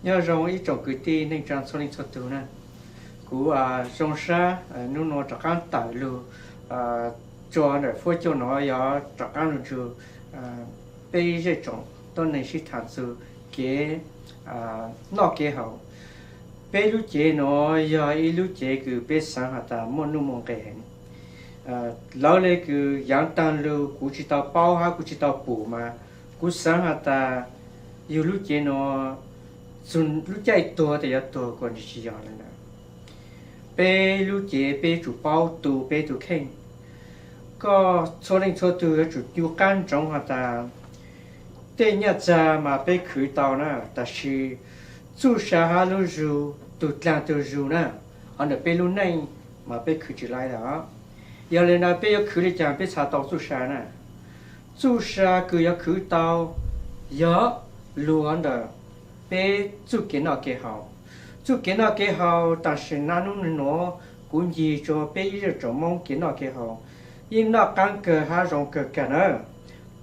Nyob zoo ib tsoom kwv tij neej tsaa txhua leej txhua tug na. Kuv zoo sab hnub nua rov qaab tawm lug tsua ntawm fuab cauj nuav, yog rov qaab lug nrug peb ib zej tsoom tuab neeg sib thaam txug kev noj kev haus. Peb lub cev nuav yog ib lub cev kws peb xaav has tas muaj nuj muaj nqes heev. Lawv le kws yaav taag lug kuv tsi tau paub hab kuv tsi tau pum mas kuv xaav has tas yug lub cev nuav txug lub caij tuag tes yuav tuag kuas ntsis tsi yog le ntawd. Peb lub cev peb yuav tsum paub tu peb tug kheej. Koj txhua leej txhua tug yuav tsum ncu qaab ntsoov has tas tej nyaj txag mas peb khwv tau na, tab sis txuj sa hab lub zug, tug dlaag tug zug na, hov ntawm peb lub neej mas peb khwv tsi laib lawm. Yog le ntawd peb yuav khwv le caag peb txhad tau txuj sa na? Txuj sa kws yuav khwv tau yog lug ntawm peb txuj kev noj kev haus. Txuj kev noj kev haus tam sim nub nuav kuv ncig tsua peb ib zej tsoom Moob kev noj kev haus yeej noj qaab kawg hab zoo kawg kag na.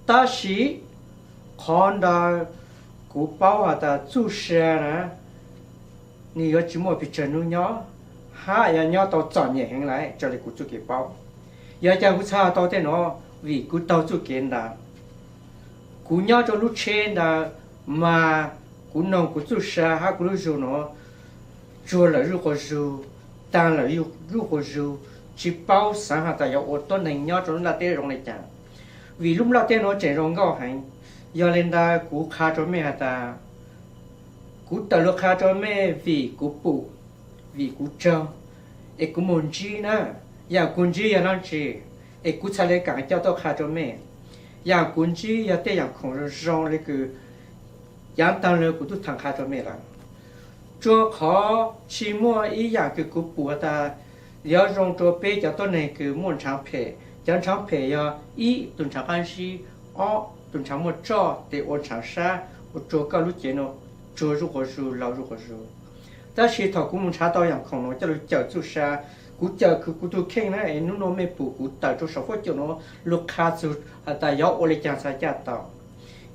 Tab sis qhov ntawd kuv paub has tas txuj sa na nwg yuav tsi muaj pes tsawg nub nyob, hab yuav nyob tau txom nyem heev lawm raws le kuv txuj kev paub. Yog caag kuv txhad tau tej nuav? Vim kuv taug txuj kev ntawd. Kuv nyob rua lub tsheb ntawd mas kuv noog kuv txuj sa hab kuv lub zug nuav tsuag lawm zuj quas zug, taag lawm zuj quas zug, tsi paub xaav has tas yuav ua tuab neeg nyob rua lub nplaj teb zoo le caag. Vim lub nplaj teb nuav tseem zoo nkauj heev. Yog le ntawd kuv qha rua mej has tas, kuv tawm lug qha rua mej vim kuv pum, vim kuv tsaug, es kuv moog ntsib na. Yaam kuv ntsib yog dlaab tsi, es kuv txhad le kaam coj tuaj qha rua mej. Yaam kuv ntsib yog tej yaam khoom zoo zoo le kws yaav taag lug kuv tub thaam qha rua mej lawm. Tsua qhov tsi muaj ib yaam kws kuv pum has tas yuav zoo rua peb cov tuab neeg kws muaj ntshaav phem. Cov ntshaav phem yog ib tug ntshaav qaab zib, ob tug ntshaav muaj tsoj tes ua ntshaav sab ua rua koj lub cev nuav tsuag zuj quas zug, laug zuj quas zug. Tab sis thaum kuv moog nrhav tau yaam khoom nuav coj lug cawm txuj sa, kuv cawm kuv tug kheej na, es nub nuav mej pum kuv tawm rua saum fuab cauj nuav lug qha txug has tas yuav ua le caag txhad caj tau.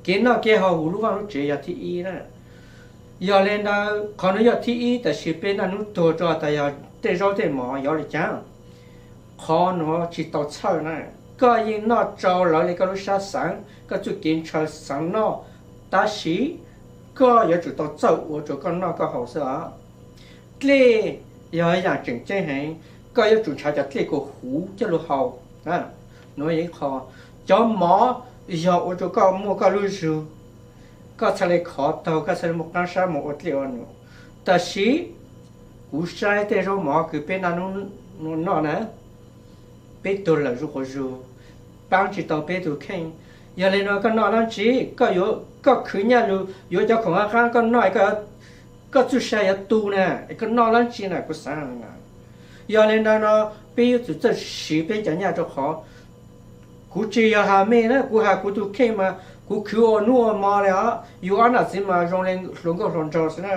Kev noj kev haus huv lub vaaj lub tsev yog thib ib na. Yog le ntawd qhov nuav yog thib ib, tab sis peb naj nub tuag rua has tas yog tej zaub tej mov yuav le caag? Qhov nuav tsi tau txhawj na. Koj yeej noj tsau lawv le koj lub sab xaav, koj txuj kev ntshaw xaav noj, tab sis koj yuav tsum tau txawj ua rua koj noj koj haus xwb os. Dlej yog yaam tseem ceeb heev, koj yuav tsum nrhav cov dlej kuas huv coj lug haus. Nuav yog ib qho. Cov mov yog ua rua koj muaj koj lub zug, koj txhad le khov taug, koj txhad le muaj qaab sab moog ua dlej ua num. Tab sis kuv saib tej zaub mov kws peb naj nub noj na, peb tuag lawm zuj quas zug, paab tsi tau peb tug kheej. Yog le nuav koj noj dlaab tsi? Koj khwv nyaj lug yuav cov khoom qaab qaab koj noj, koj txuj sa yuav tu na, es koj noj dlaab tsi na? Kuv xaav na. Yog le ntawd no peb yuav tsum txawj siv peb cov nyaj rua qhov kuv tsi yog has mej na, kuv has kuv tug kheej mas kuv khwv ua nub ua mo le os. Yug ob nam txiv mas zoo le hluas nkauj hluas nraug xwb na,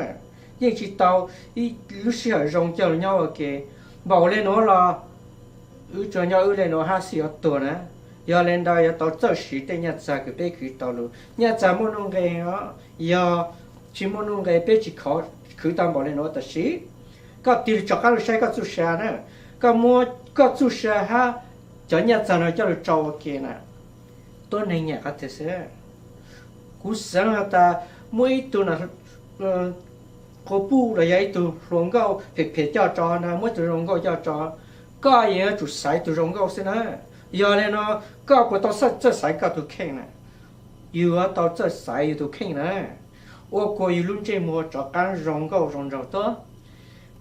yeej tsi tau ib lub sij hawm zoo coj lug nyob ua ke. Npaum le nuav los wb tsuas nyob wb le nuav hab xij yuav tuag na. Yog le ntawd yuav tau txawj siv tej nyaj txag kws peb khwv tau lug. Nyaj txag muaj nuj nqes os, yog tsi muaj nuj nqes peb tsi khwv tau npaum le nuav, tab sis koj tig lug rov qaab lug saib koj txuj sa na, koj muab koj txuj sa hab cov nyaj txag nuav coj lug tsau ua ke na, tuab neeg nyam qhov twg xwb. Kuv xaav has tas muab ib tug quas puj los yog ib tug hluas nkauj phem phem coj tso na, muab ib tug zoo nkauj coj tso, koj yeej yuav tsum xaiv tug zoo nkauj xwb na. Yog le nuav koj puas tau txawj xaiv koj tug kheej na? Yug yuav tau txawj xaiv yug tug kheej na, ua kuas yug lub ntsej muag rov qaab zoo nkauj zoo nraug tuab.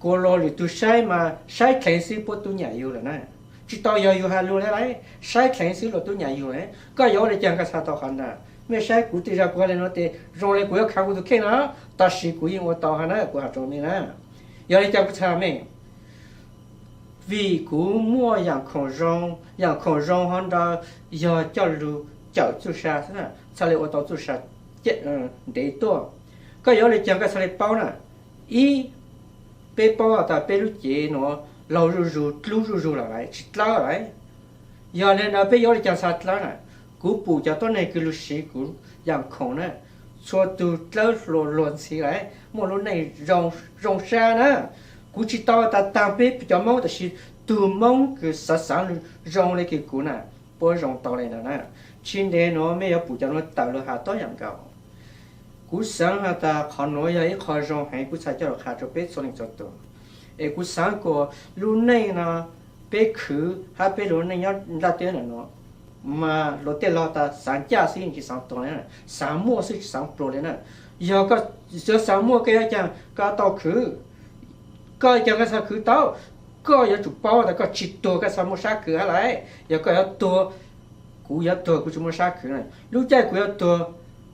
Kuas luas lwm tug saib mas saib dleev xwb puab tub nyam yug lawm na. Tsi tau yog yug has lug le lawm, saib dleev xwb luas tub nyam yug lawm. Koj yuav ua le caag koj txhad tau qhov ntawd? Mej saib kuv tej zag kuv has le nuav tes zoo le kuv yuav khav kuv tug kheej na, tab sis kuv yeej ua tau hab na, kuv has rua mej na. Yog le caag kuv txhad mej? Vim kuv muaj yaam khoom zoo, yaam khoom zoo hov ntawd yog coj lug cawm txuj sa xwb na, txhad le ua tau txuj sa ntev tuaj. Koj yuav ua le caag koj txhad le paub na? Ib, peb paub has tas peb lub cev nuav laug zuj zug dlub zuj zug lawm, tsi dlawb lawm. Yog le ntawd peb yuav ua le caag txhad dlawb na? Kuv pum cov tuab neeg kws lug siv kuv yaam khoom na, txhua tus dlawb hluas luag ntxhi lawm, muaj lub neej zoo sab na. Kuv tsis tau tas taag peb cov Moob, tab sis tug Moob kws xaav xaav zoo le kws kuv na, puab zoo tau le ntawd na. Tsis ntev nuav mej yuav pum cov nuav tawm lug has tob yaam nkaus. Kuv xaav has tas qhov nuav yog ib qho zoo heev, kuv txhaj coj lug qha rua peb txhua leej txhua tug. Es kuv xaav kuas lub neej no peb khwv hab peb lug neej nyob nplaj teb nuav, mas luag tej laug tas xaav ncaj xwb yeej tsis xaav tuag le, xaav muaj xwb tsis xaav pluag le na. Yog koj yuav xaav muaj koj yuav caag koj tau khwv, koj caag koj txhaj khwv tau. Koj yuav tsum paub tas koj tsis tuag koj txhaj muaj sab khwv hab lauj. Yog koj yuav tuag, kuv yuav tuag kuv tsis muaj sab khwv na. Lub caij kuv yuav tuag,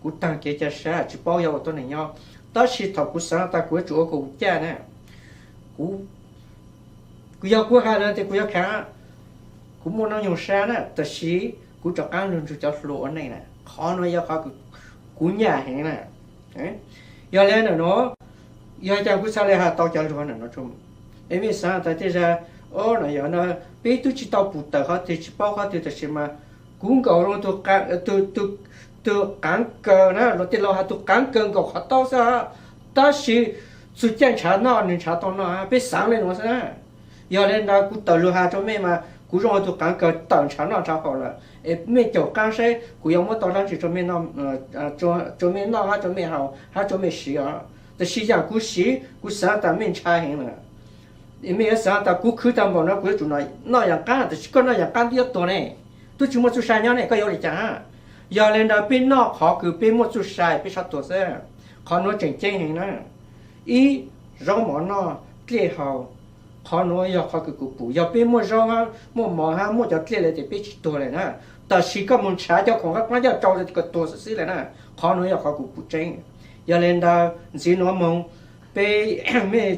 kuv taag kev ca sab tsis paub yuav ua tuab neeg nyob. Tab sis thaum kuv xaav tas kuv yuav tsum ua kuv caj na, kuv, kuv yog kuv has lawm tes kuv yuav khaav, kuv muaj nub nyoog sab na, tab sis kuv rov qaab lug nrug cov hluas ua neej na. Qhov nuav yog qhov kuv nyam heev na. Yog le ntawm nuav, yog caag kuv txhaj le has tau cov lug ntawm nuav, es mej xaav tas tej zag, o no yog no, peb tub tsis tau pum tawm qhov twg tsis paub qhov twg, tab sis mas kuv nkaum lug tug qaav kaws na, luag tej laug has tug qaav kaws nkaum qhov taub xwb, tab sis txug caij nrhav noj nwg nrhav tau noj, peb xaav le nuav xwb na. Yog le ntawd kuv tawm lug has rua mej mas kuv zoo tug qaav kaws tawm nrhav noj nrhav haus lawm, es mej caum qaab saib kuv yuav muab tau dlaab tsi rua mej, rua mej noj hab rua mej haus hab rua mej siv os. Tab sis yaam kuv siv kuv xaav tas mej ntshai heev na. Mej yuav xaav tas kuv khwv tag npaum no kuv yuav tsum noj yaam qaab, tab sis koj noj yaam qaab twb yuav tuag ne, twb tsis muaj txuj sa nyob ne, koj yuav ua li cas? Yog le ntawd peb noj qhov kws peb muaj txuj sa peb sab tuag xwb. Qhov nuav tseem ceeb heev na. Ib, zaub mov noj, dlej haus. Qhov nuav yog qhov kws kuv pum, yog peb muaj zaub hab muaj mov hab muaj cov dlej le tes peb tsis tuag le na. Tab sis koj mus nrhav cov khoom qab qaab coj tsau le tes koj tuag xwb xwb le na. Qhov nuav yog qhov kuv pum tseeb. Yog le ntawd ntxiv nuav moog peb, mej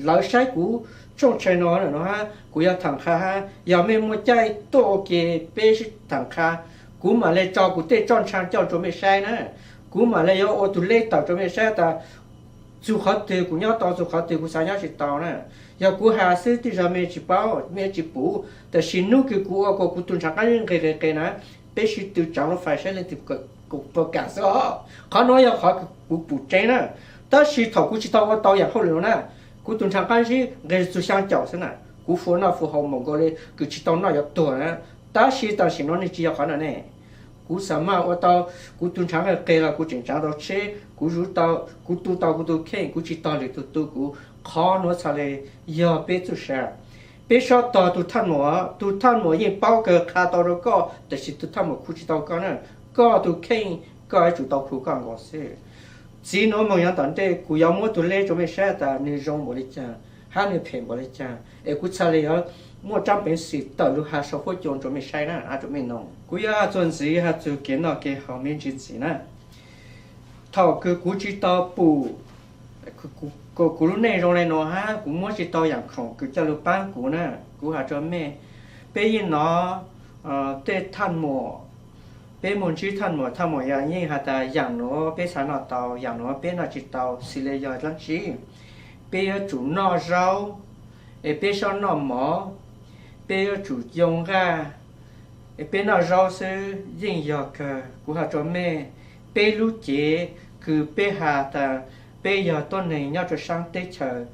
lawv saib kuv tsooj tshai no na, kuv yuav tham qha hab, yog mej muaj caij tuaj ua ke peb sib tham qha, kuv mam le tso kuv tej txoj ntsha coj rua mej saib na. Kuv mam le yuav ua tug lej tawm rua mej saib tas txug qhov twg kuv nyob tau, txug qhov twg kuv xaav nyob tsis tau na. Yog kuv has xwb tej zag mej tsis paub mej tsis pum, tab sis nub kws kuv ua kuas kuv tug ntshav qaab zib nqes qes qes na, peb sib tw tsaav lub fais saib leej twg puas kam xwb os. Qhov nuav yog qhov kuv pum tseeb na. Tab sis thaum kuv tsis tau ua tau yaam hauj lwm na, kuv tug ntshav qaab zib nqes txug xyaa caum xwb na, kuv fua noj fua haus npaum nkaus le kws tsis tau noj yuav tuag na. Tab sis tam sim no nws tsis yog qhov ntawd ne. Kuv xaav mas ua tau, kuv tug ntshav nqes qes los kuv tseem tsaav tau tsheb, kuv zuv tau, kuv tu tau kuv tug kheej, kuv tsis tog lwm tug tu kuv. Qhov nuav txhaj le yog peb txuj sa. Peb sab tog tug thaj muam, tug thaj muam yeej paub kawg qha tau rua koj, tab sis tug thaj muam khu tsis tau koj na. Koj tug kheej koj yuav tsum tau khu koj nkaus xwb. Txiv nuav moog yav tom ntej kuv yuav muab tug lej rua mej saib tas nwg zoo npaum li cas hab nwg phem npaum li cas es kuv txhaj le yuav muaj tsaab peev xwm tawm lug has sau huab cua rua mej saib na, rua mej noog. Kuv yuav has txuas ntxiv has txug kev noj kev haus me ntsis ntxiv na. Thaum kws kuv tsis tau pum kuv lub neej zoo le nuav hab kuv muab tsis tau yaam khoom kws coj lug paab kuv na, kuv has rua mej, peb yeej nov tej thaj muam, peb moog ntsib thaj muam, thaj muam yog yeej has tas yaam nuav peb xaav noj tau, yaam nuav peb noj tsis tau, xws le yog dlaab tsi. Peb yuav tsum noj zaub, es peb sab noj mov, peb yuav tsum yoo nqaj, es peb noj zaub xwb yeej yog kawg. Kuv has rua mej, peb lub cev kws peb has tas peb yog tuab neeg nyob rua saab teb chaws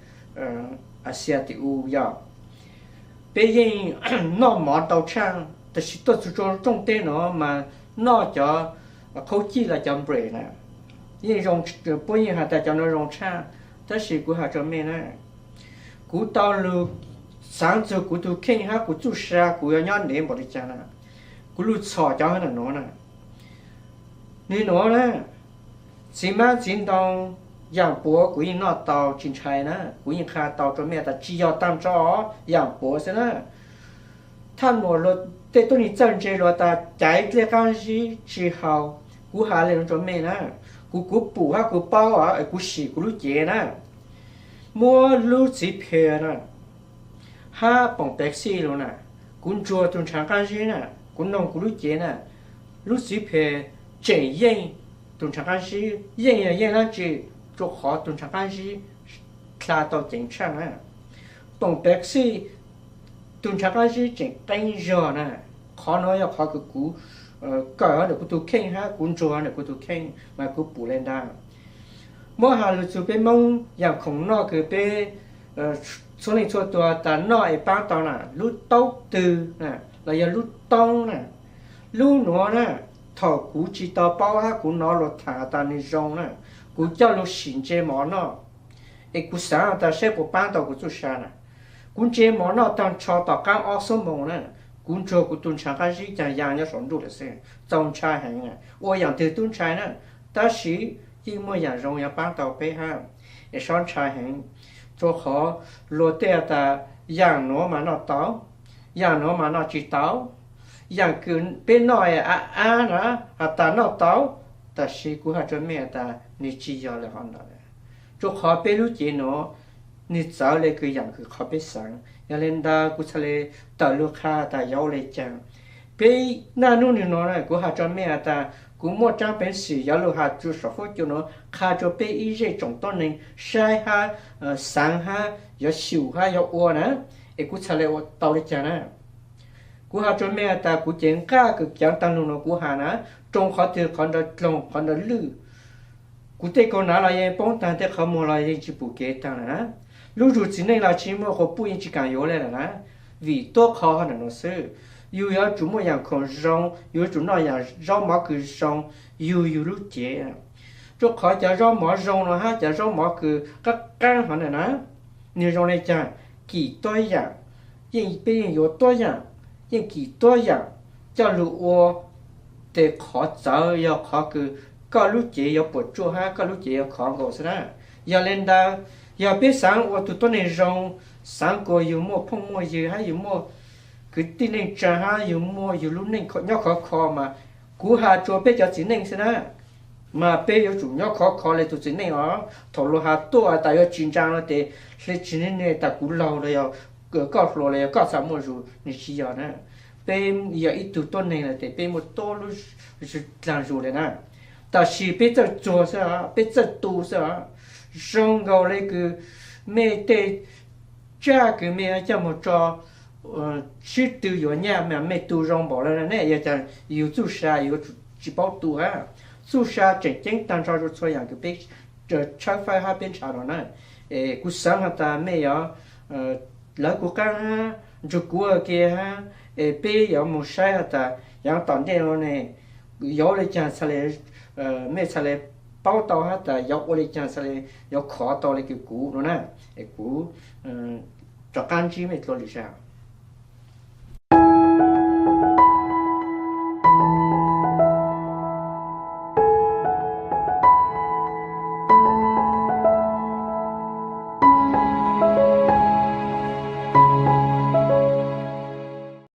Axias tim u yog peb yeej noj mov ntau tshaaj, tab sis tuaj txug rua rooj teb nuav mas noj cov qhaub cij los cov npres na, yeej zoo, puab yeej has tas cov nuav zoo tshaaj. Tab sis kuv has rua mej na, kuv tau lug xaav txug kuv tug kheej hab kuv txuj sa kuv yuav nyob ntev npaum li cas na. Kuv lug txhom cov hab nuav na, nwg nuav na, txiv mab txiv ntoo, yaam puav kuv yeej noj tau tsis ntshai na, kuv yeej qha tau rua mej tas tsis yog taag nrho, yaam puav xwb na. Thaj muam luag tej tuab neeg txawj ntse luag tas caiv dlej qaab zib tsis haus, kuv has le nuav rua mej na, kuv kuv pum hab kuv paub, kuv sim kuv lub cev na, muab lub txiv phem na, hab poom Pepsi lug na, kuv ntsuag tug ntshav qaab zib na, kuv noog kuv lub cev na, lub txiv phem tseem yeej tug ntshav qaab zib, yeej yog yeej dlaab tsi, rua qhov tug ntshav qaab zib dlha tau ceev tshaaj na. Poom Pepsi tug ntshav qaab zib tseem qeeb zog na. Qhov nuav yog qhov kws kuv kawm hauv ntawm kuv tus kheej hab kuv ntsuag ntawm kuv tus kheej mas kuv pum le ntag. Muab has lug txug peb Moob yaam khoom noj kws peb txhua leej txhua tug tas noj es paab tau na, lub taub twg na, los yog lub toob na, lub nuav na, thaum kuv tsi tau paub hab kuv nov luas tham tas nwg zoo na, kuv coj lug sim ntse mov noj, es kuv xaav tas saib puas paab tau kuv txuj sa na. Kuv ntse mov noj taag nrho tom qaab ob xuab moos na, kuv ntsuag kuv tus ntshav qab zib caag yaa nyob saum nruj lawm xwb, txaus ntshai heev. Ua yaam twg tub ntshai na, tab sis yeej muaj yaam zoo yuav paab tau peb hab, es xob ntshai heev. Rua qhov luag tej has tas yaam nuav mas noj tau, yaam nuav mas noj tsi tau, yaam kws peb noj av av na has tas noj tau, tab sis kuv has rua mej has tas nwg tsi yog le hov ntawd. Rua qhov peb lub cev nuav nwg txawv le kws yaam kws qhov peb xaav. Yog le ntawd kuv txhad le tawm lug qha tas yuav ua le caag. Peb naj nub nwg nuav na kuv has rua mej has tas kuv muaj tsaab peev xwm yuav lug has rua saum huab cua nuav qha rua peb ib zej tsoom tuab neeg saib hab xaav hab yuav xyum hab yuav ua na, es kuv txhad le ua tau le caag na. Kuv has rua mej has tas kuv cev nqaj kws caav taag lug nuav kuv has na, rua qhov twg qhov nrawd dloog qhov nrawd lwj. Kuv tej kaug nav los yeej poob taag, tej qhov muag los yeej tsi pum kev taag lawm na. Lub zug txiv neej los tsi muaj quas puj yeej tsi kaam yuav le lawm na. Vim tuab qhov ntawm nuav xwb, yug yuav tsum muaj yaam khoom zoo, yug yuav tsum noj yaam zaub mov kws zoo, yug yug lub cev. Rua qhov cov zaub mov zoo nuav hab cov zaub mov kws qaab qaab hov ntawm na, nwg zoo le caag, kim tuab yaam, yeej peb yeej yuav tuab yaam, yeej kim tuab yaam coj lug ua, tes qhov txawv yog qhov kws koj lub cev yuav puam tsuaj hab koj lub cev yuav khov nkaus xwb na. Yog le ntawd, yog peb xaav ua tug tuab neeg zoo, xaav kuas yug muaj phooj muaj ywg hab yug muaj kwv tij neej tsaa hab yug muaj yug lub neej nyob khov kho mas, kuv has rua peb cov txiv neej xwb na, mas peb yuav tsum nyob khov kho le tug txiv neej os. Thaum luag has tuaj tas yuav tsis ntsaa no tes, hle tsis ne ne tas kuv laug los yog koj hluas los yog koj xaav muaj zug, nwg tsi yog na. Peb yog ib tug tuab neeg lawm tes peb muaj tuab lub dlaag zug le na. Tab sis peb txawj txuag xwb os, peb txawj tu xwb os. Zoo nkaus le kws mej tej tsaj kws mej coj moog tso sib tw yuav nyaj mas mej tu zoo npaum le ne, yog caag yug txuj sa yuav tsum tsis paub tu hab. Txuj sa tseem ceeb taag nrho rua txhua yaam kws peb tshawb fawb hab peb nrhav no na. Es kuv xaav has tas mej yuav lawv kuv qaab hab nrug kuv ua ke hab, es peb yuav moog saib has tas yav tom ntej no ne yuav ua le caag txhad le, mej txhad le paub tau hab tas yuav ua le caag txhad le yuav khov tau le kws kuv no na. Es kuv rov qaab ntsib mej dlua lwm zag.